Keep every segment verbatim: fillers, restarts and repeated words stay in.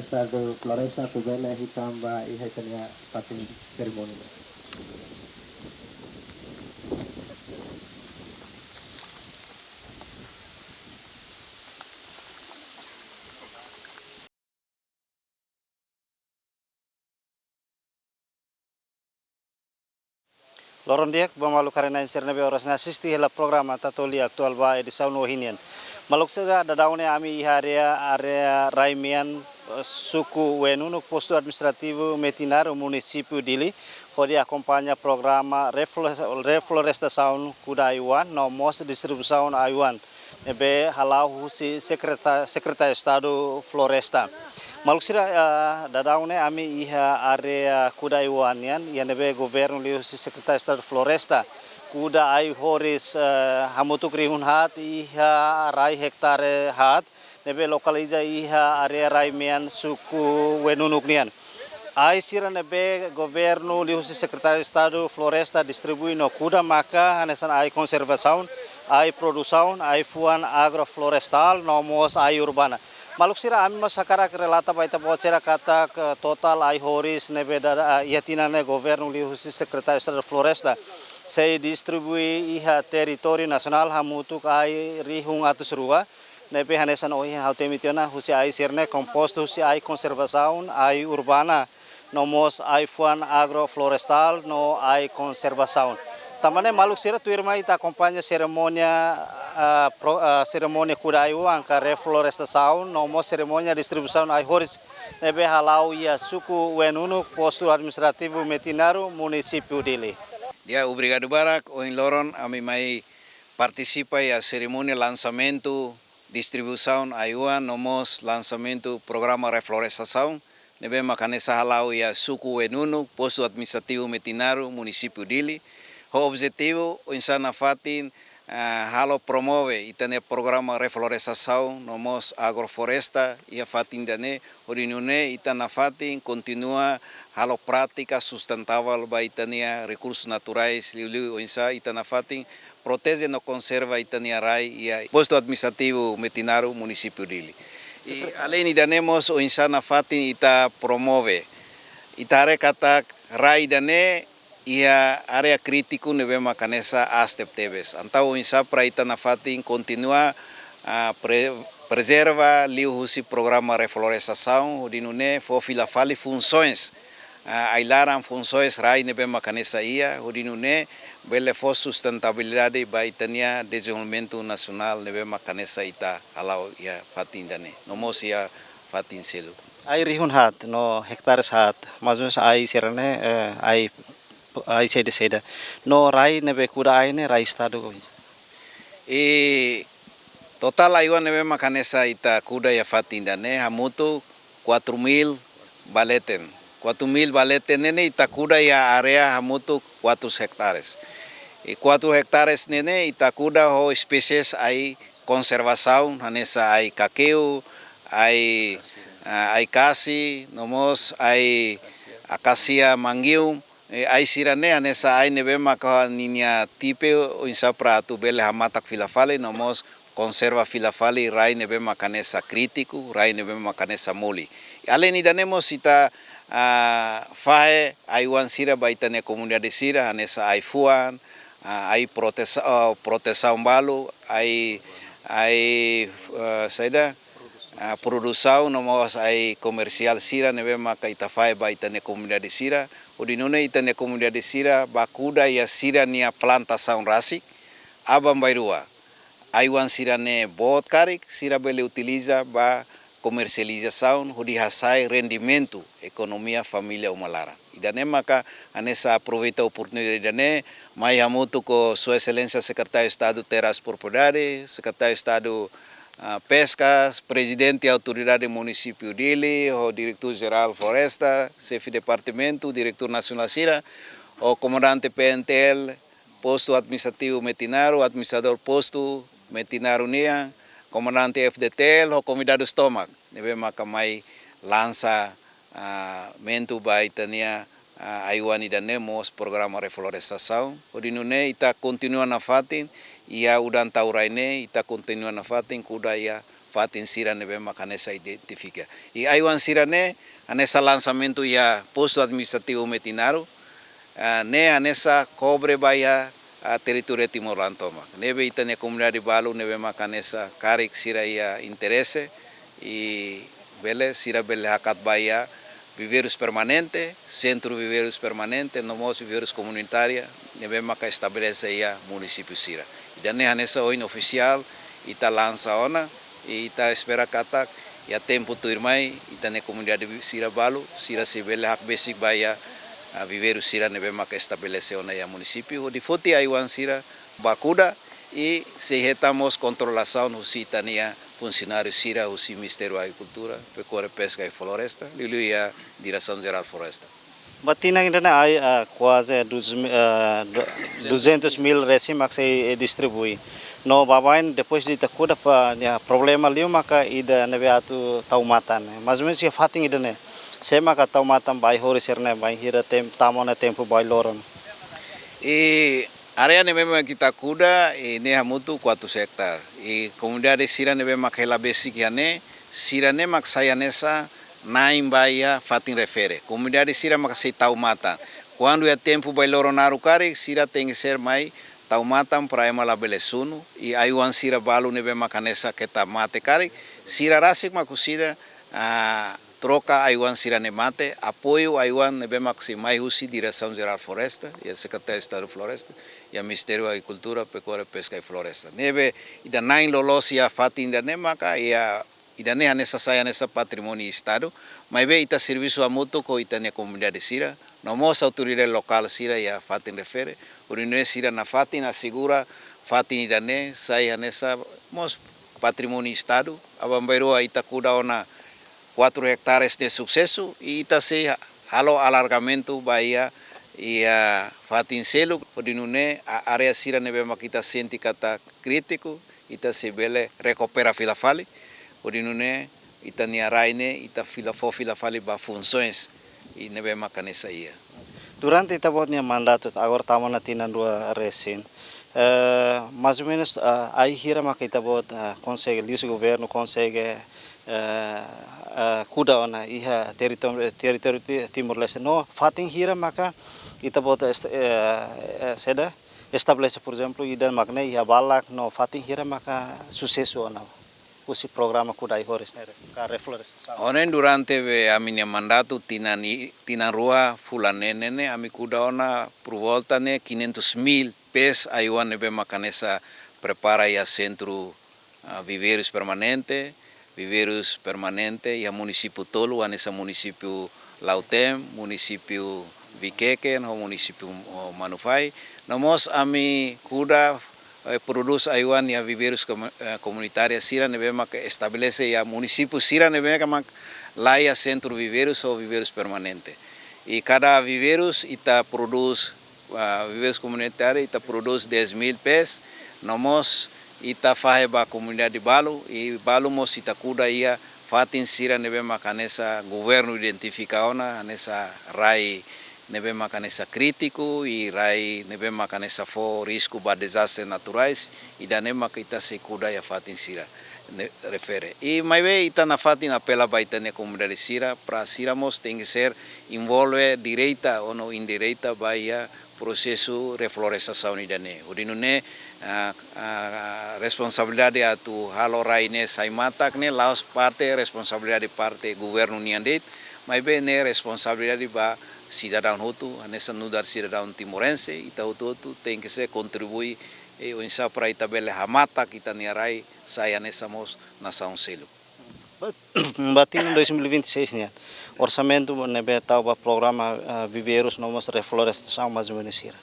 Estadu Floresta atu bele hitan ba iha ita-nia fatin serimónia. Loron di'ak ba maluk haree-na'in sira ne'ebé oras ne'e asiste hela programa Tatoli Atuál ba edisaun ohin nian. Maluk sira, daudaun ne'e ami iha área, área rai-mean, eh, suku Wenunuk, postu administrativu Metinaro, munisípiu Dili, hodi akompaña programa reflo-, reflorestasaun kuda ai-oan no mós distribuisaun ai-oan ne'ebé hala'o husi Sekreta-, Sekretáriu Estadu Floresta. Maluk sira, eh, daudaun ne'e ami iha área kuda ai-oan nian, iha ne'ebé governu liuhusi Sekretáriu Estadu Floresta kuda ai-horis, eh, hamutuk rihun haat iha rai ektare haat, ne'ebé lokaliza iha área rai-mean suku Wenunuk nian. Ai sira ne'ebé governu liuhusi Sekretáriu Estadu Floresta distribui no kuda maka hanesan ai konservasaun, ai produsaun, ai-fuan agroflorestál, no mós ai urbana. Maluk sira, ami mós hakarak relata ba ita-boot sira katak, eh, totál ai-horis ne'ebé dada, eh, iha tinan ne'e governu liuhusi Sekretáriu Estadu Floresta sei distribui iha territóriu nasionál hamutuk ai rihun atus rua, ne'ebé hanesan ohin ha'u temi tiha ona husi ai sira-ne'e kompostu husi ai konservasaun, ai urbana, no mós ai-fuan agroflorestál no ai konservasaun. Tanba ne'e maluk sira, tuirmai ita akompaña serimónia, ah, pro-, ah, serimónia kuda ai-oan ka reflorestasaun no mós serimónia distribuisaun ai-horis ne'ebé hala'o iha suku Wenunuk, postu administrativu Metinaro, munisípiu Dili. Di'ak, obrigadu barak. Ohin loron ami mai partisipa iha serimónia lansamentu distribuisaun ai-oan no mós lansamentu programa reflorestasaun ne'ebé maka hanesan hala'o iha suku Wenunuk, postu administrativu Metinaro, munisípiu Dili. Ho objetivu oinsá nafatin, eh, halo promove ita-nia programa reflorestasaun no mós agrofloresta iha fatin ida-ne'e, hodi nune'e ita nafatin kontinua halo prátika sustentável ba ita-nia rekursus naturais, liuliu oinsá ita nafatin proteje no konserva ita-nia rai iha postu administrativu Metinaro, munisípiu Dili. I aleinde ida-ne'e mós oinsá nafatin ita promove. Ita haree katak rai ida-ne'e iha área krítiku ne'ebé maka hanesan aas tebetebes. Entaun oinsá para ita nafatin kontinua, ah, pre-, prezerva liuhusi programa reflorestasaun, hodi nune'e fó fila fali funsoens, ah, ai-laran, funsoens rai ne'ebé maka hanesan iha, hodi nune'e bele fó sustentabilidade ba ita-nia dezenvolvimentu nasionál ne'ebé maka hanesan ita hala'o iha fatin ida-ne'e, no mós iha fatin seluk. Ai rihun haat no ektares haat, mais ou menus ai sira-ne'e, eh, ai, ai saida-saida. No rai ne'ebé kuda ai ne'e rai Estadu. I totál ai-oan ne'ebé maka hanesan ita kuda iha fatin ida-ne'e hamutuk quatro mil ba leten. Quatro mil ba leten ne'e ne'e ita kuda iha área hamutuk quatro hektares. I quatro hektares ne'e ne'e ita kuda ho espésies ai konservasaun, hanesan ai kakeu, ai, ah, ai kasi, no mós ai akasia mangium, eh, ai sira-ne'e hanesan ai ne'ebé maka ninia tipe oinsá para atu bele hamatak fila fali, no mós konserva fila fali rai ne'ebé maka hanesan krítiku, rai ne'ebé maka hanesan molik. Aleinde ida-ne'e mós ita, ah, fahe ai-oan sira ba ita-nia komunidade sira, hanesan ai-fuan, ah, ai protesa-, ah, protesaun balu, ai, ai, eh, saida, ah, produsaun no mós ai komersiál sira ne'ebé maka ita fahe ba ita-nia komunidade sira, hodi nune'e ita-nia komunidade sira bá kuda iha sira-nia plantasaun rasik, aban-bainrua ai-oan sira-ne'e boot karik, sira bele utiliza ba komersializasaun hodi hasa'e rendimentu ekonomia família uma laran. Ida-ne'e maka hanesan aproveita oportunidade ida-ne'e, mai hamutuk ho Sua Exelénsia Sekretáriu Estadu Terras Propriedade, Sekretáriu Estadu, ah, Peskas, Prezidente Autoridade Munisípiu Dili, ho Diretór Jerál Floresta, Xefe Departamentu, Diretór Nasionál sira, ho Komandante P N T L, Postu Administrativu Metinaro, Administradór Postu Metinaro nian, Komandante F D T L, ho konvidadus tomak ne'ebé maka mai lansa, ah, mentu ba ita-nia, ah, ai-oan ida-ne'e mós programa reflorestasaun. Hodi nune'e ita kontinua nafatin, iha udan tau rai ne'e, ita kontinua nafatin kuda iha fatin sira ne'ebé maka hanesan identifika. I ai-oan sira-ne'e hanesan lansamentu iha postu administrativu Metinaro, ah, ne'e hanesan kobre ba iha, ah, territóriu Timor laran tomak. Ne'ebé ita-nia komunidade balu ne'ebé maka hanesan karik sira iha interese, i bele, sira bele hakat ba iha viveirus permanente, sentru viveirus permanente, no mós viveirus komunitária, ne'ebé maka estabelese iha munisípiu sira. Ida-ne'e hanesan ohin ofisiál ita lansa ona, i ita espera katak iha tempu tuirmai, ita-nia komunidade sira balu, sira sei bele hakbesik ba iha, ah, viveirus sira ne'ebé maka estabelese ona iha munisípiu, hodi foti ai-oan sira ba kuda, i sei hetan mós kontrolasaun husi ita-nia funsionáriu sira husi Ministériu Agrikultura, Pekuária, Peska i Floresta, liuliu iha Diresaun Jerál Floresta. Ba tinan ida-ne'e ai, ah, kuaze dus-, ah, du-, duzentus mil resin mak sei, eh, distribui. No baibain depois de ita kuda ba nia problema liu maka ida ne'ebé atu tau matan. Mais ou menus iha fatin ida-ne'e, sé maka tau matan ba ai-horis sira-ne'e, bainhira tem-, tama ona tempu ba ai-loron? I área ne'ebé maka ita kuda, i ne'e hamutuk kuatrus hektare. I komunidade sira ne'ebé maka hela besik iha ne'e, sira-ne'e mak sai hanesan na'in ba iha fatin refere. Komunidade sira maka sei tau matan. Kuandu iha tempu ba ai-loron naruk karik, sira tenke ser mai tau matan para ema labele sunu. I ai-oan sira balu ne'ebé maka hanesan keta mate karik, sira rasik mak husi ida, ah, troka ai-oan sira-ne'e mate, apoiu ai-oan ne'ebé mak sei mai husi Diresaun Jerál Floresta, iha Sekretáriu Estadu Floresta, iha Ministériu Agrikultura, Pekuária, Peska i Floresta. Ne'ebé ida-na'in loloos iha fatin ida-ne'e maka iha ida-ne'e hanesan sai hanesan patrimóniu Estadu, maibé ita servisu hamutuk ho ita-nia komunidade sira, no mós autoridade lokál sira iha fatin refere, hodi nune'e sira nafatin asegura fatin ida-ne'e sai hanesan mós patrimóniu Estadu. Aban-bainrua ita kuda ona kuatru hektares ne'e susesu, i ita sei halo alargamentu ba iha, iha fatin seluk, hodi nune'e a-, área sira ne'ebé mak ita sente katak krítiku, ita sei bele rekupera fila fali, hodi nune'e ita-nia rai ne'e, ita fila fó fila fali ba funsoens i ne'ebé maka hanesan iha. Durante ita-boot nia mandatu, agora tama ona tinan rua resin, eh, mais ou menus, eh, ai hira maka ita-boot, eh, konsege, liuhusi governu konsege, eh, eh, kuda ona iha territóriu, territóriu Ti-, Timor-Leste. No fatin hira maka ita-boot est-, eh, eh, saida, estabelese, por ezemplu, ida mak ne'e iha Balak, no fatin hira maka susesu ona husi programa kuda ai-horis ne'e, ka reflorestasaun? Ohin durante be ami-nia mandatu tinan i-, tinan rua fulan neen ne'e, ami kuda ona por volta ne'e quinhentos mil pés ai-oan ne'ebé maka hanesan prepara iha sentru, ah, viveirus permanente, viveirus permanente iha munisípiu tolu, hanesan munisípiu Lautém, munisípiu Viqueque, no munisípiu, oh, Manufahi. No mós ami kuda, eh, prodús ai-oan iha viveirus komu-, eh, komunitária sira ne'ebé maka estabelese iha munisípiu sira ne'ebé maka laiha sentru viveirus ou viveirus permanente. I kada viveirus ita prodús, ah, viveirus komunitária ita prodús dez mil pés, no mós ita fahe ba komunidade balu, i balu mós ita kuda iha fatin sira ne'ebé maka hanesan governu identifika ona, hanesan rai ne'ebé maka hanesan krítiku, i rai ne'ebé maka hanesan fó risku ba dezastre naturais, ida-ne'e maka ita sei kuda iha fatin sira ne'e refere. I maibé ita nafatin apela ba ita-nia komunidade sira, para sira mós tenke ser envolve direta ou no indireta ba iha prosesu reflorestasaun ida-ne'e. Hodi nune'e, ah, ah, responsabilidade atu halo rai ne'e sai matak ne'e la'ós parte responsabilidade parte governu nian de'it, maibé ne'e responsabilidade ba sidadaun hotu, hanesan nu'udar sidadaun timorense, ita hotu-hotu tenke ser kontribui, eh, oinsá para ita bele hamatak ita-nia rai sai hanesan mós nasaun seluk. Ba, ba tinan dois mil e vinte e seis nian, orsamentu ne'ebé tau ba programa, ah, viveirus no mós reflorestasaun mais ou menus hira?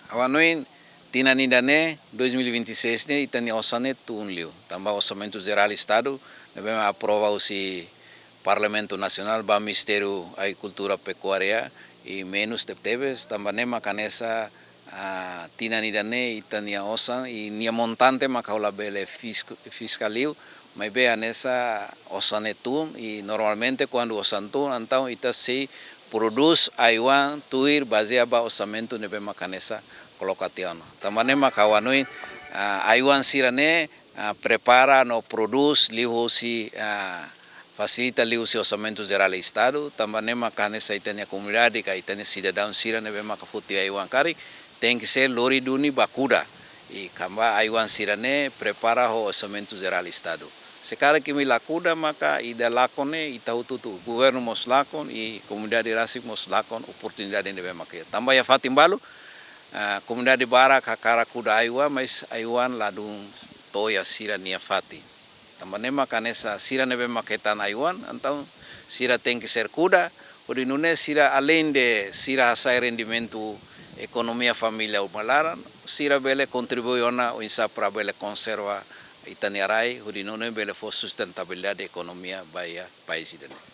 Ha'u hanoin tinan ida-ne'e, dois mil e vinte e seis ne'e, ita-nia osan ne'e tun liu. Tanba Orsamentu Jerál Estadu ne'ebé mak aprova husi Parlamentu Nasionál ba Ministériu Agrikultura Pekuária i menus tebetebes, tanba ne'e maka hanesan, ah, tinan ida-ne'e ita-nia osan i nia montante maka ha'u labele fisk-, fiskál liu, maibé hanesan osan ne'e tun, i normalmente kuandu osan tun, entaun ita sei prodús ai-oan tuir bazeia ba orsamentu ne'ebé maka hanesan koloka tiha ona. Tanba ne'e maka ha'u hanoin, ah, ai-oan sira-ne'e ah, prepara no prodús liuhusi, ah, fasilita liuhusi Orsamentu Jerál Estadu, tanba ne'e maka hanesan ita-nia komunidade ka ita-nia sidadaun sira ne'ebé maka foti ai-oan karik, tenke ser lori duni ba kuda. I kamba ai-oan sira-ne'e prepara ho Orsamentu Jerál Estadu. Se karik imi la kuda maka ida lakon ne'e ita hotu-hotu, governu mós lakon i komunidade rasik mós lakon oportunidade ne'ebé maka iha. Tanba iha fatin balu, ah, komunidade barak hakarak kuda ai-oan, mas ai-oan ladún to'o iha sira-nia fatin. Tanba ne'e maka hanesan sira ne'ebé maka hetan ai-oan, entaun sira tenke ser kuda, hodi nune'e sira aleinde sira hasai rendimentu ekonomia família uma laran, sira bele kontribui ona oinsá para bele konserva ita-nia rai, hodi nune'e bele fó sustentabilidade ekonomia ba iha país ida-ne'e.